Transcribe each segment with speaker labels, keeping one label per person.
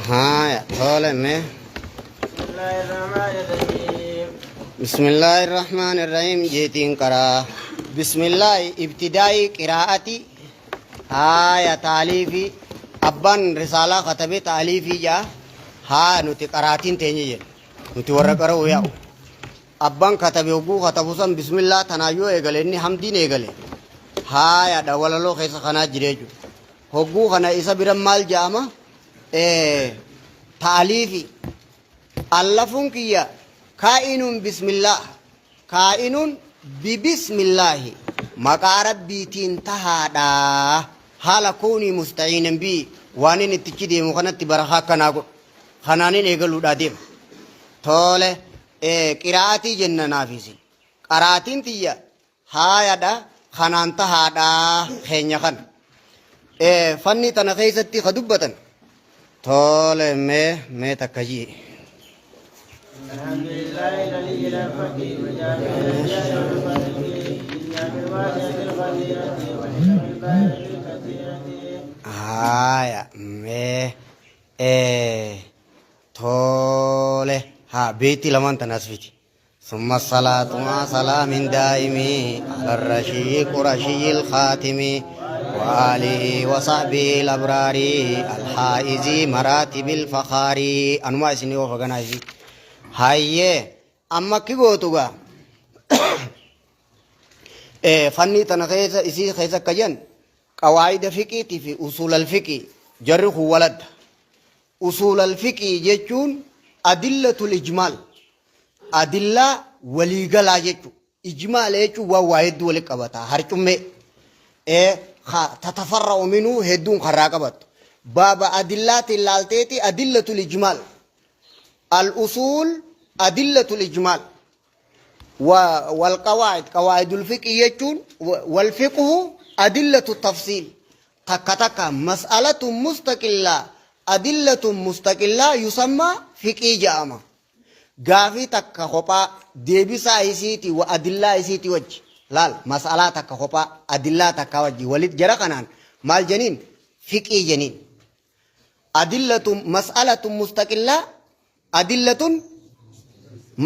Speaker 1: Haaya tole mee.
Speaker 2: Bismillahirrahmanirrahim.
Speaker 1: Bismillaahi rahmaani rahiim jeetiin qaraa. Bismillaahi ibtidaa'ii qiraa'ati haaya taaliifii abbaan risaalaa katabee taaliifii jaa haa nuti qaraatiin teenye jedhe nuti warra qara'u yaa'u. Abbaan katabe hogguu katabu san bismillaa tanaan yoo eegale inni hamdiin eegale haayadha walaloo keessa kanaa jira jechuudha. Hogguu kana isa bira maal ja'ama? Ta'aliifi allafuun kiyya kaa'inun bismillaah kaa'inun bibismillaahi maqaa rabbiitiin tahaadha haala kownii musta'iinan bii waanin ittichi deemu kanatti barakaa akkanaa godhu kanaanin eegaluudhaa deema. Tole qiraa'atii jenna naafisi qaraatiin tiyya Haayadha kanaan tahaadha keenya kana. Fanni tana keessatti ka dubbatan tole mee mee takka ji'i.
Speaker 2: Alhamdulillahi aliyyi al-faqih wa jami'il anbiya'i wal mursalin ni'amil wasi'il ghazirati wa ni'amil barakil kathirati.
Speaker 1: Haaya mee tole haa beetti lamaan tana as fidi. ثم الصلاة مع سلام دائم على الرشي قرشي الخاتم وآله وصحبه الأبرار الحائز مراتب الفخار أنواع سني وفقنا هاي أما كي غوتوغا فني تنخيس إسي خيسا كجن قواعد فقه في أصول الفقه جرخ ولد أصول الفقه جتون أدلة الإجمال Adillaa waliigalaa jechuudha. Ijmaala jechuun waan waa hedduu walitti qabata. Harcummee tatafarra'u minuu hedduun karraa qabattu. Baaba adillaatiin laalteeti adillatul ijmaal. Al usuul adillatul ijmaal. Wal qawaa'id qawaa'idul fiqhi jechuun wal fiqhu adillatu tafsiil. Takka takka mas'alatun mustaqillaa adillatun mustaqillaa yusammaa fiqhii ja'ama. Gaafii takka kophaa deebisaa isiiti wa adillaa isiiti wajji laal mas'alaa takka kophaa adillaa takkaa wajji walit jara kanaan maal jeniin fiqii jeniin adillatun mas'alatun mustaqillaa adillatun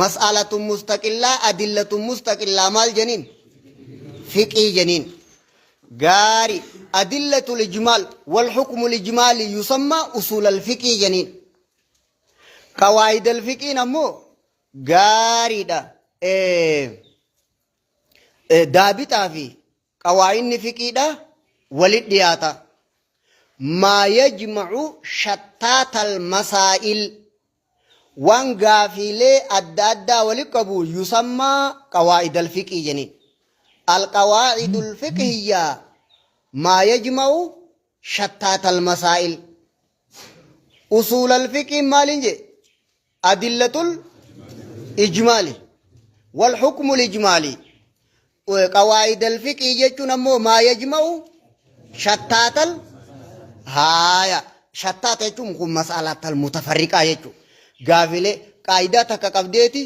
Speaker 1: mas'alatun mustaqillaa adillatun mustaqillaa maal jeniin fiqii jeniin gaari adillatul ijmaal wal hukmul ijmaali yusammaa usuulal fiqii jeniin Qawaayidal fiqiin ammoo gaariidha. Daabixaa fi qawaayinni fiqiidha walit dhiyaata. Maa yajma'u shattaatal masaa'il waan gaafiilee adda addaa walit qabu yusammaa qawaayidal fiqii jeniin. Alqawaa'idul fiqhiyyaa maa yajma'u shattaatal masaa'il Usuulal fiqiin maaliin jee? Adillatul ijmaali. Wal hukmul ijmaali. Qawaayidal fiqii jechuun ammoo maa yajma'u shattaatal haaya. Shattaata jechuun kun mas'alaatal mutafarriqaa jechuudha. Gaafilee qaayidaa takka qabdeeti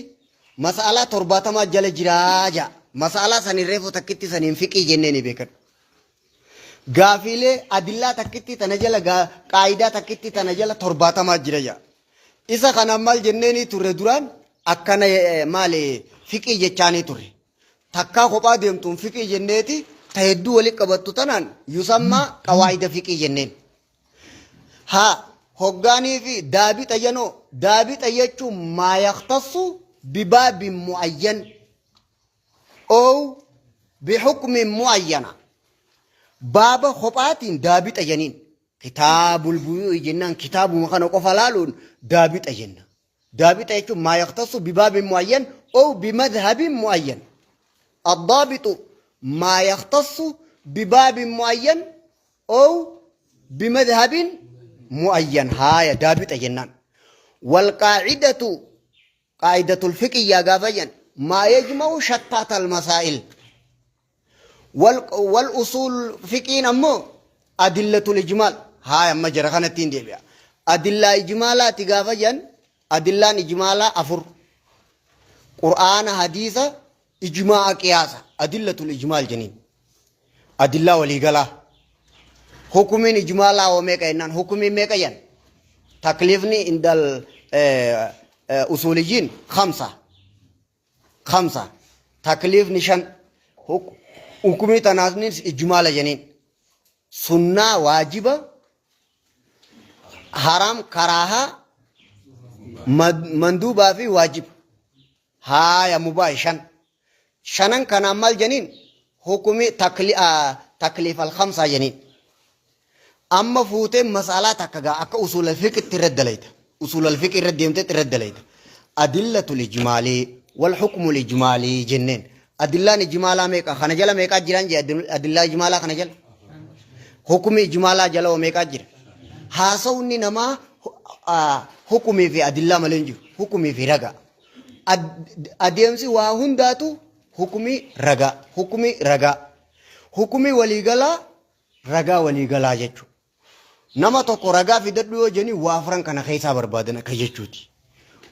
Speaker 1: mas'alaa torbaatamaa jala jiraa ja'a. Mas'alaa saniin reefu takkitti saniin fiqii jennee ni beekadhu. Gaafiilee adillaa takkittii tana jala qaayidaa takkittii tana jala torbaatamaa jira jedha. Isa kana maal jenneenii turre duraan akkana maali fiqii jechaanii turre. Takkaa kophaa deemtuun fiqii jenneeti ta hedduu walitti qabattu tanaan yusammaa qawaayida fiqii jenneen. Haa hoggaanii fi daabixa jenoo daabixa jechuun maa yaktassu bibaabin mu'ayyan ow bihukmin muayyana baaba kophaatiin daabixa jeniin kitaabul buyuu'i jennaan kitaabuma kana qofa laaluun daabixa jenna. Daabixa jechuun maa yaktassu bibaabin muayyan ow bimadhabin muayyan. Addaabitu maa yaktassu bibaabin muayyan ow bimadhabin muayyan haaya daabixa jennaan. Walqaacidatu Qaa'idatul fiqiyyaa gaafa jedhan maa yajma'u shattaatal masaa'il wal wal usuul fiqiin ammoo adillatul ijmaal haa amma jara kanatti hin deebi'a. Adillaa ijmaalaati gaafa jedhan adillaan ijmaalaa afur Qur'aana hadiisa ijmaa'a qiyaasa adillatul ijmaal jeniin adillaa waliigalaa hukumiin ijmaalaa hoo meeqa jennaan hukumiin meeqa jedhan Takliifni indal usuuliyyiin khamsa. Khamsa. Takliifni shan. Hukumii tanaasnis ijmaala jeniin. Sunnaa waajiba haraam karaahaa manduubaa fi waajiba. Haaya mubaahi shan. Shanan kanaan maal jeniin hukumii takliif al-khamsaa jeniin. Amma fuutee mas'alaa takka gaa akka usuul al-fiqhitti irra dalayta. Usuul al-fiqhi irra deemtee irra dalayta. Adillatul ijmaalii wal hukmul ijmaalii jenneen. Adillaan ijmaalaa meeqa? Kana jala meeqaa jiraan jee adillaa ijmaalaa kana jala? Hukmi ijmaalaa jala hoo meeqaa jira? Haasawni namaa hukumii fi adillaa malee hin jiru. Hukumii fi ragaa. Adeemsi waa hundaatu hukumii ragaa. Hukumii ragaa. Hukumii waliigalaa ragaa waliigalaa jechuudha. Nama tokko ragaa fidadhu yoo jenni waa afran kana keessaa barbaadan akka jechuuti.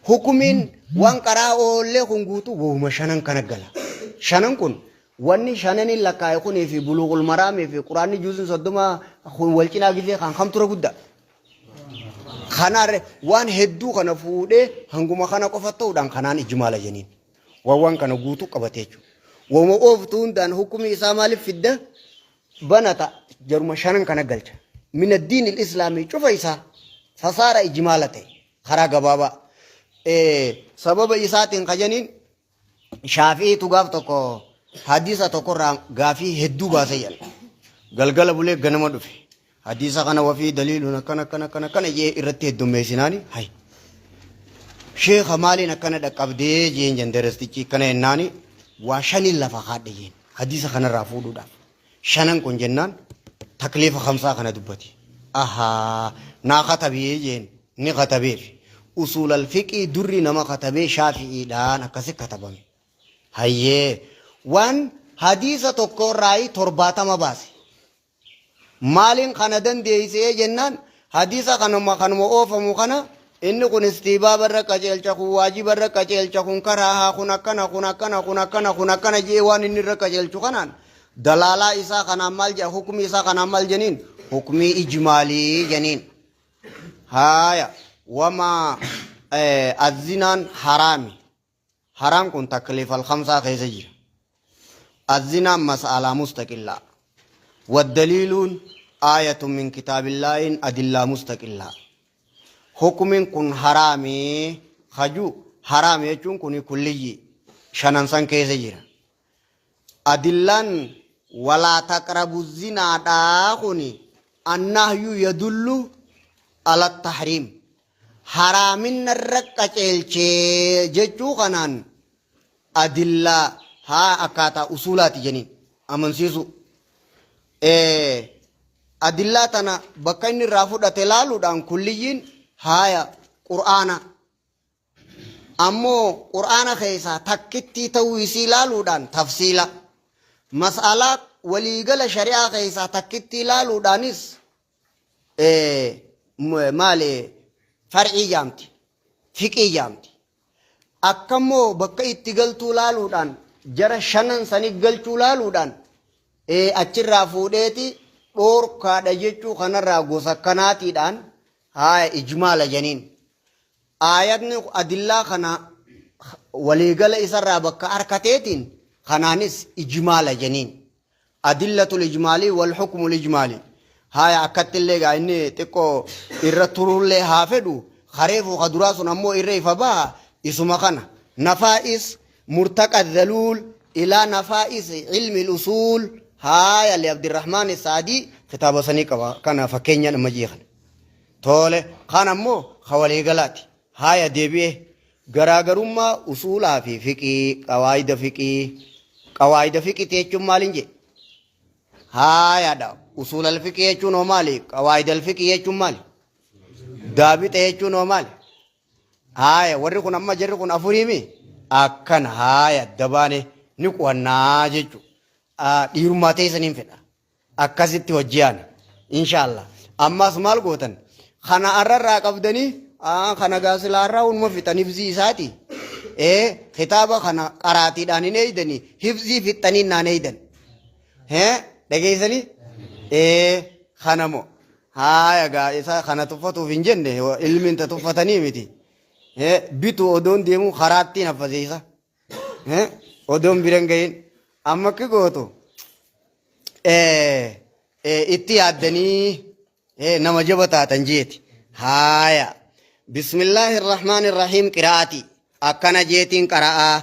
Speaker 1: Hukumiin waan qaraa oollee kun guutuu wahuma shanan kana gala. Shanan kun wanni shananiin lakkaa'e kunii fi buluuqul maraamii fi quraanni juuziin 30 kun wal cinaa gizee kan kamtu irra guddaa. Kanaarre waan hedduu kana fuudhee hanguma kana qofa ta'uudhaan kanaan ijmaala jeniin. Waan waan kana guutuu qabate jechuudha. Wama ooftu hundaan hukumii isaa maaliif fidda? Banata jaruma shanan kana galcha. Min addiin islaamii cufa isaa fasaara ijmaala ta'e karaa gabaabaa. Sababa isaatiin kajaniin Shaafi'iitu gaaf tokko hadiisa tokkorraa gaafii hedduu baasee jedha. Galgala bulee ganama dhufe. Hadiisa kana wafii daliiluun akkana akkana akkana akkana jee irratti heddummeessinaani hay. Sheekha maaliin akkana dhaqqabdee jeen jandarestichi akkana jennaani waa shaniin lafa kaadhe jeen hadiisa kanarraa fuudhuudhaaf. Shanan kun jennaan takliifa khamsaa kana dubbate. Ahaa naa katabee jeen ni katabeef. Usuulal fiqii durri nama katabee shaafi'iidhaan akkasi katabame. Hayyee waan hadiisa tokkorraayi 70 baase. Maaliin kana dandeeysee jennaan hadiisa kanuma kanuma oofamu kana inni kun istiibaaba irra qaceelcha kun waajiba irra qaceelcha kun karaahaa kun akkana kun akkana kun akkana kun akkana jee waan inni irra qaceelchu kanaan dalaalaa isaa kanaan maal jedha hukmii isaa kanaan maal jeniin hukmii ijmaalii jeniin haaya wamaa azinaan haraami Haraam kun takliif al-khamsaa keessa jira. Azzinaan mas'alaa mustaqillaa. Waddaliiluun aayatun min kitaabillaahiin adillaa mustaqillaa. Hukumiin kun haraami kaju haraami jechuun kun kulliyyi shanan san keessa jira. Adillaan walaa taqrabu zinaadhaa kuni annahyu yadullu ala tahriim. Haraaminna irra qaceelche jechuu kanaan adillaa haa akkaataa usuulaati jeniin amansiisuu. Adillaa tana bakka inni irraa fudhate laaluudhaan kulliyyiin haaya qur'aana. Ammoo qur'aana keessaa takkittii ta'uu isii laaluudhaan tafsiila. Mas'alaa waliigala shari'aa keessaa takkittii laaluudhaanis maali far'ii jaamti fiqii jaamti akkammoo bakka itti galtuu laaluudhaan jara shanan sani galchuu laaluudhaan achirraa fuudheeti dhoorkaadha jechuu kanarraa gosa kanaatiidhaan haaya ijmaala janiin aayatni adillaa kana waliigala isarraa bakka harkateetiin kanaanis ijmaala janiin Adillatul ijmaalii wal hukmul ijmaalii. Haaya akkattillee egaa inni xiqqoo irra turuullee haa fedhu kareefuu ka duraa sun ammoo irra ifa baha isuma kana. Nafaa'is murtaqa dhaluul ilaa nafaa'is ilmi usuul haaya li Abdirrahmaan Saadii kitaaba sanii qaba kana fakkeenyaan amma jee kana. Toole kan ammoo ka waliigalaati. Haaya deebi'ee Garaagarummaa usuulaa fi fiqii, qawaayida fiqii. Qawaayida fiqiti jechuun maalin jedhe? Haayaadha. Usuulal fiqii jechuun hoo maali? Qawaayidal fiqii jechuun maali? Daabixa jechuun hoo maali? Haaya warri kun amma jarri kun afuriimi? Akkana haaya dabaane ni qo'annaa jechuudha. Dhiirummaa teessaniin fedha. Akkasitti hojjiyaana. Inshaallah. Ammas maal gootan? Kana arrarraa qabdanii kana gaa silaa arraa hunuma fixan hifzii isaati. Ee kitaaba kana qaraatiidhaan hin eeydanii hifzii fixxanii naan eeydan. Hee dhageessanii? Ee kana moo. Haaya gaa isa kana tuffatuuf hin jenne ilmiin ta tuffatanii miti. Bitu odoon deemuu karaattiin haffaseessa. Odoon bira hin gahin. Amma akki gootu itti yaaddanii nama jaba taatan jeeti. Haaya. Bismillaahi irrahmaan irrahiim qiraati. Akkana jeetiin qara'aa.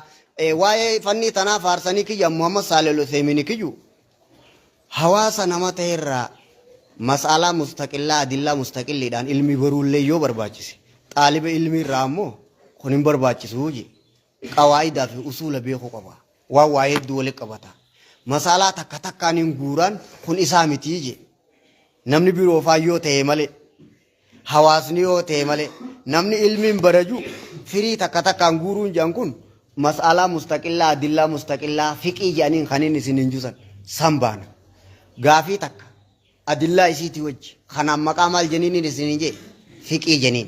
Speaker 1: Waa'ee fannii tanaa faarsanii kiyya Muhammad Saalih Uthaymiin kiyyu. Hawaasa nama ta'e irraa mas'alaa mustaqillaa adillaa mustaqilliidhaan ilmii baruullee yoo barbaachise xaaliba ilmii irraa ammoo kun hin barbaachisu je. Qawaa'idaa fi usuula beekuu qaba. Waan waa hedduu walitti qabata. Mas'alaa takka takkaan hin guuraan kun isaa mitii je. Namni biroo faa yoo ta'e malee. Hawaasni yoo ta'e malee namni ilmiin baraju firii takka takkaan guuruun jedhan kun mas'alaa mustaqillaa adillaa mustaqillaa fiqii jedhaniin kan inni isin hin jusan san baana. Gaafii takka adillaa isiitii wajji kanaan maqaa maal jeniin isin hin jee fiqii jeniin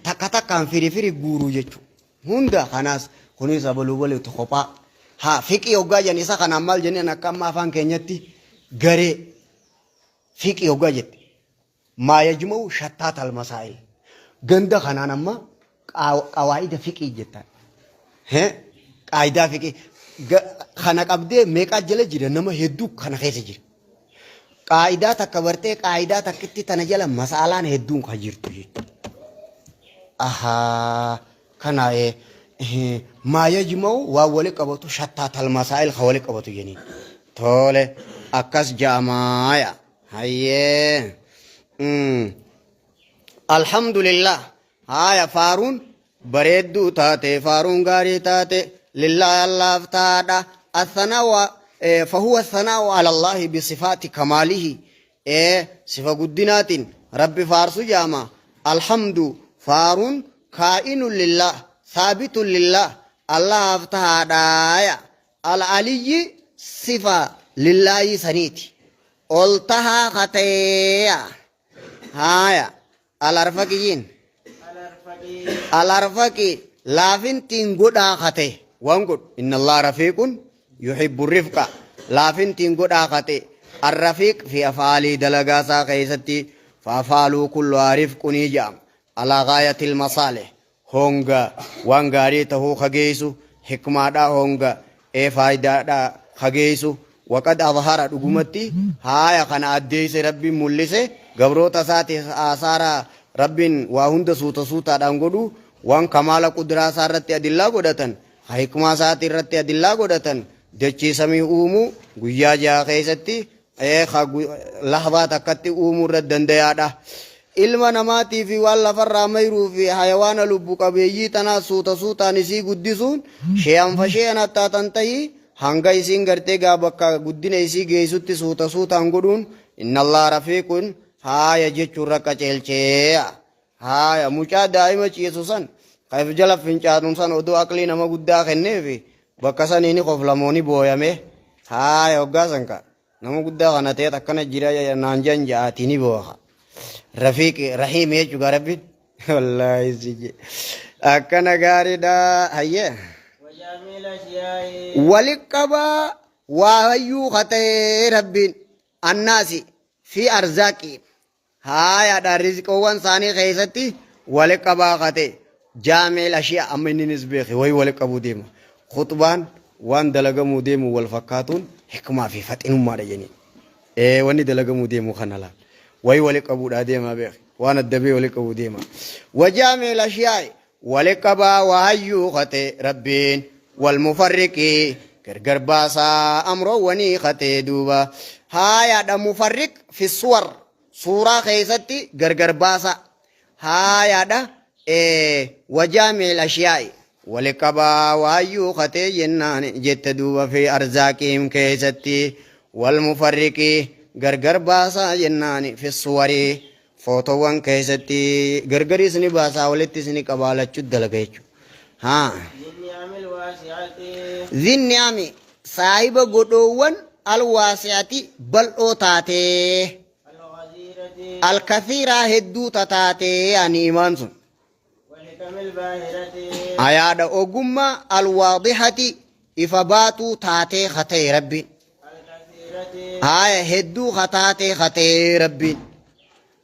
Speaker 1: takka takkaan firi firi guuruu jechuudha. Hunda kanaas kunis abaluu baluuti kophaa. Haa fiqii hoggaa jedhan isa kanaan maal jeniin akka amma afaan keenyatti garee fiqii hoggaa jette. Maa yajma'u shattaat almasaa'il. Ganda kanaan amma qawaa'ida fiqii jettan. Qaayidaa fiqii kana qabdee meeqaa jala jira nama hedduu kana keessa jira. Qaayidaa takka bartee qaayidaa takkitti tana jala masaalaan hedduun kan jirtu jechuudha. Ahaa kana maa yajma'u waan wali qabatu shattaat almasaa'il kan wali qabatu jeniin. Tole akkas ja'amaaya. Hayyee. Alhamdulillah. Haaya faaruun bareedduu taate faaruun gaarii taate lillaahi Allaaf taadha. Athanawa fahuwa athanaa'u ala Allaahi bisifaati kamaalihi. Sifa guddinaatiin Rabbi faarsu jaama. Alhamdu faaruun kaa'inun lillah saabitun lillah Allahaaf tahaadhaaya. Al-Aliyyi sifa lillaahii saniiti. Ol tahaa ka ta'eeya. Haaya. Al-Arfaqiyyiin. Al-Arfaqi laafintiin godhaa ka ta'e. Waan godhu. Inna Allah rafiiqun yuhibbu rifqa. Laafintiin godhaa ka ta'e. Ar-Rafiiq fi afaalii dalagaa isaa keessatti fa'afaaluu kulluhaa rifqunii jedhama. Alaa gaayatil masaalih. Honga waan gaarii tahuu ka geeysu, hikmaadhaa honga ee faaydaadhaa ka geeysu, waqad azhara dhugumatti haaya kana addeeyse Rabbiin mullise, gabroota isaatiif aasaara Rabbiin waa hunda suuta suutaadhaan godhu, waan kamaala qudraa isaa irratti adillaa godhatan, ka hikmaa isaati irratti adillaa godhatan, dachii samii uumuu guyyaa jaha keeysatti ee ka lahzaa takkatti uumuu irratti dandayaadha. Ilma namaatii fi waan lafarraa mayruu fi hayawaana lubbu qabeeyyii tanaa suuta suutaan isii guddisuun shee'an fashee'an hattaa tan tahii hanga isiin gartee gaa bakka guddina isii geessutti suuta suutaan godhuun innallaa rafiiqun haaya jechuun rakka ceelchee. Haaya mucaa daa'ima ciisu san ka if jala fincaanu san odoo aqlii nama guddaa kenneefi bakka sanii ni koflamoo ni booyame. Haaya hoggaa san ka nama guddaa kana ta'eet akkana jira naan jan ja'aatii ni booha. Rafiiqi rahiimi jechuu gaa rabbiin. Wallaahi si je. Akkana gaariidha hayyee.
Speaker 2: Wajaamiila shiyaa'i.
Speaker 1: Wali qabaa waa hayyuu ka ta'e rabbiin annaasi fi arzaaqii Haayaadha rizqoowwan isaanii keessatti wali qabaa ka ta'e jaami'il ashiya amma inninis beeke wayi wali qabuu deema. Khuxbaan waan dalagamuu deemu wal fakkaatuun hikmaa fi faxinummaadha jedhanii. Ee wanni dalagamuu deemu kana laal. Wayi wali qabuudhaa deemaa beeke. Waan adda bee wali qabuu deema. Wajaami'il ashiyaa'i wali qabaa waa hayyuu ka ta'e Rabbiin wal mufarriqii gargar baasaa amroowwanii ka ta'e duuba haayaadha mufarriq fi suwar suuraa keessatti gargar baasaa haayaadha wajaami'il ashiyaa'i wali qabaa waa hayyuu ka ta'e jennaan jette duuba fi arzaaqiim keessatti wal mufarriqii gargar baasaa jennaan fi suwarii Footowwan keessatti gargariis ni baasaa walittis ni qabaa lachuu dalaga jechuudha. Haa.
Speaker 2: Zinni'amil waasi'ati.
Speaker 1: Zinni'ami saahiba godhoowwan alwaasi'ati bal'oo taatee.
Speaker 2: Alghazirati.
Speaker 1: Alkathiiraa hedduu tataatee ani imaan sun.
Speaker 2: Walhikamil baahirati.
Speaker 1: Ayaadha ogummaa alwaadihati ifa baatuu taatee ka ta'e rabbiin.
Speaker 2: Alkathiirati.
Speaker 1: Haaya hedduu ka taatee ka ta'e rabbiin.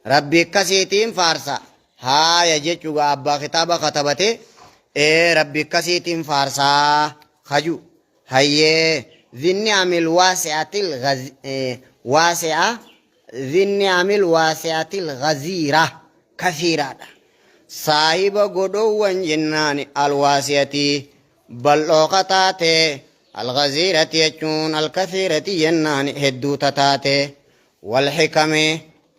Speaker 1: Rabbi akkasiitiin faarsa. Haaya jechuudha abbaa kitaaba katabate ee Rabbi akkasiitiin faarsaa kaju. Hayyee zinni'amil waasi'atil waasi'a zinni'amil waasi'atil ghaziira kasiiraadha. Saahiba godhowwan jennaan alwaasi'ati bal'oo kataate alghaziirati jechuun alkasiirati jennaan hedduu tataate walxikame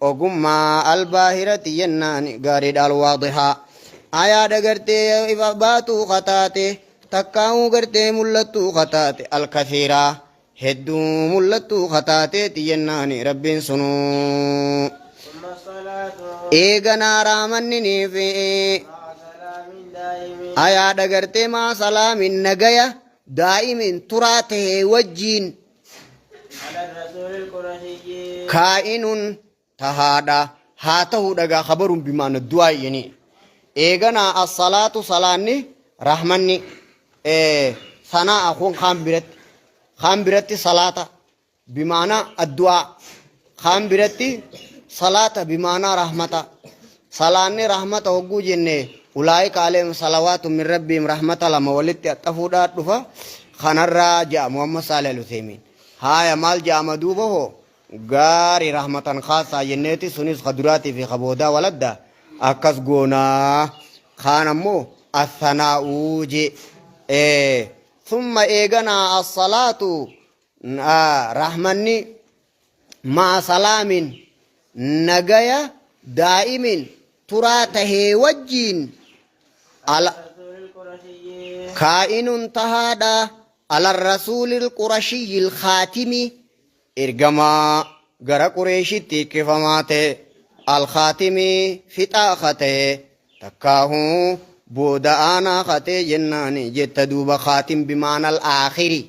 Speaker 1: ogummaa albaahirati jennaan gaariidha alwaadihaa ayaadha gartee ifa baatuu kataate takkaa'uu gartee mul'attuu kataate alkasiiraa hedduu mul'attuu kataateeti jennaan rabbiin sunuu
Speaker 2: ثم الصلاة
Speaker 1: eeganaa raamanninii fi
Speaker 2: مع سلام دائم
Speaker 1: ayaadha gartee maa salaamin nagaya daa'imin turaa tahee wajjiin
Speaker 2: على الرسول القرشي
Speaker 1: kaa'inun tahaadha haa ta'uu dhagaa khabarun bimaana du'aa yeni eeganaa assalaatu salaanni rahmanni sanaa'a kun kaan biratti kaan biratti salaata bimaana addu'aa kaan biratti salaata bimaana rahmata salaanni rahmata hogguu jenne ulaa'ika alayhim salawaatu min rabbiim rahmata lama walitti axxafuudhaa dhufa kanarraa ja'a Muhammad Saalih Al-Uthaymin haaya maal ja'ama duuba hoo gaari rahmatan khaasaa jenneeti sunis ka duraatii fi ka boodaa waladda akkas goonaa kaan ammoo athanaa'uu je thumma eeganaa assalaatu rahmanni ma'a salaamin nagaya daa'imin turaa tahee wajjiin ala
Speaker 2: الرسول القرشي
Speaker 1: kaa'inun tahaadha ala rasuulil qurashiyyil khaatimi ergamaa gara qureeshitti hiikkifamaa ta'e alkhaatimii fixaa kata'e takkaahuu booda aanaa katee jennaan jetta duuba khaatim bimaanal aakhiri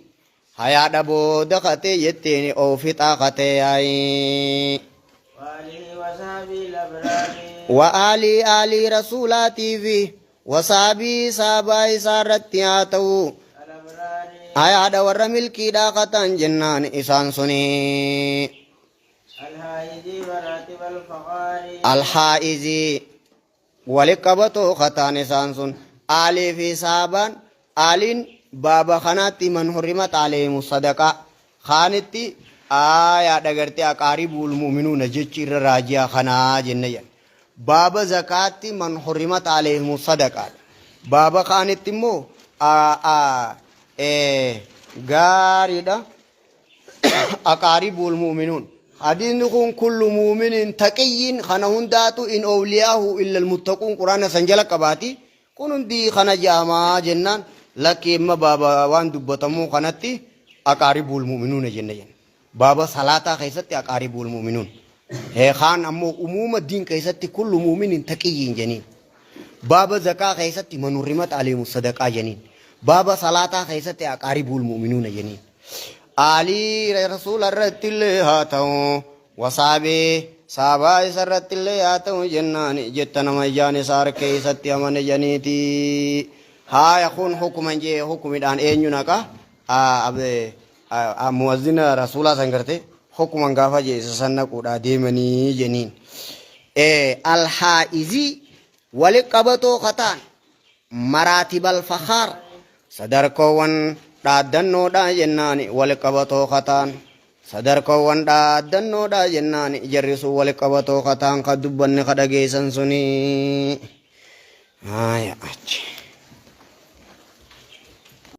Speaker 1: hayaadha booda katee jetteen oo fixaa katee yaa'ii.
Speaker 2: وآله وصحبه الأبرار
Speaker 1: وآلي آلي رسولاتي في وصحبي صحابة إسارتي haa ta'u
Speaker 2: الأبرار
Speaker 1: hayaadha warra milkiidhaa kataan jennaan isaan suni
Speaker 2: الحائز مراتب الفخار
Speaker 1: alhaa'izii wali qabatoo kataan isaan sun aalii fi saabaan aaliin baaba kanaatti man hurrimat alayhimu sadaqaa kaanitti aayaadha gartee aqaaribuul mu'minuuna jechi irra raajiyaa kanaa jenne jedhan baaba zakaatti man hurrimat alayhimu sadaqaadha baaba kaanitti immoo gaariidha aqaaribul mu'minuun hadiisni kun kullu mu'minin taqiyyin kana hundaatu in awliyaahu illa almuttaquun quraana san jala qabaati kun hundi kana jaamaa jennaan lakki imma baaba waan dubbatamuu kanatti aqaaribul mu'minuuna jenne jenna baaba salaataa keessatti aqaaribul mu'minuun kaan ammoo umuuma diin keessatti kullu mu'minin taqiyyin jeniin baaba zakaa keessatti man hurrimat alayhimu sadaqaa jeniin baaba salaataa keessatti aqaaribul mu'minuuna jeniin aalii rasuula irratti illee haa ta'u wasaabee saabaa isa irratti illee haa ta'u jennaan jetta nama ijaan isaa harka isatti amane janiiti haaya kun hukuman jee hukumidhaan eenyu naqa muwazzina rasuulaa san garte hukuman gaafa jee isa san naquudhaa deemanii jeniin alhaa'izii wali qabatoo kataan maraatibal fakhaar sadarkoowwan dhaaddannoodha jennaan wali qabatoo kataan sadarkoowwan dhaaddannoodha jennaan jarri sun wali qabatoo kataan ka dubbanne ka dhageessan suni haya achi.